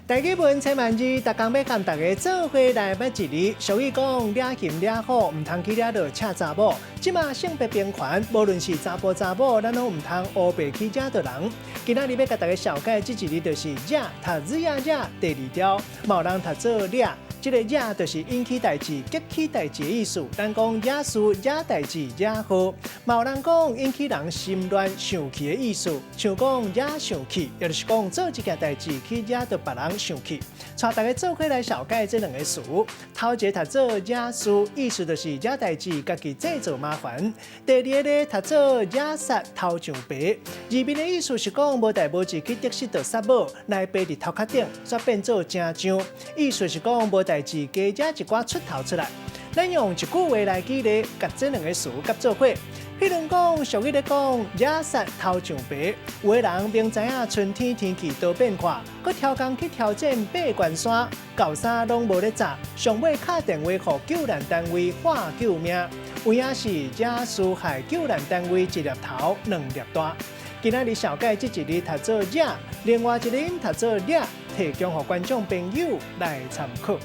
台語文千萬字，逐工欲共大家做伙來捌一字。俗語講，掠熊掠虎，毋通去掠著赤查某。這馬性別平權，無論是查埔查某，咱攏毋通烏白去惹著人。今仔日欲共大家紹介這一字，就是惹，讀惹仔惹，第二調，嘛有人讀做掠。這個惹就是引起代誌、激起代誌的意思。咱講惹事、惹代誌、惹禍，嘛有人講引起人心亂、生氣的意思。像講惹生氣，也就是講做一件代誌去惹著別人生氣。帶大家做伙來紹介這兩个詞。頭一个讀做惹事，意思就是惹代誌，家己製造麻煩。第二个讀做惹煞頭上白，字面的意思是講無代無誌去得失著殺某，來爬佇頭殼頂，煞變做成像。意思是講無代誌加惹一寡出頭出來。咱用一句話來舉例，共這兩个詞夾做伙。彼如講，俗語咧講，惹煞頭上白。有的人明知影春天天氣多變化，閣刁工去挑戰爬懸山，厚衫攏無咧紮，上尾敲電話予救難單位喊救命，有影是惹事害救難單位一粒頭兩粒大。今仔日紹介這一字讀做惹，另外一个音讀做掠，提供予觀眾朋友來參考。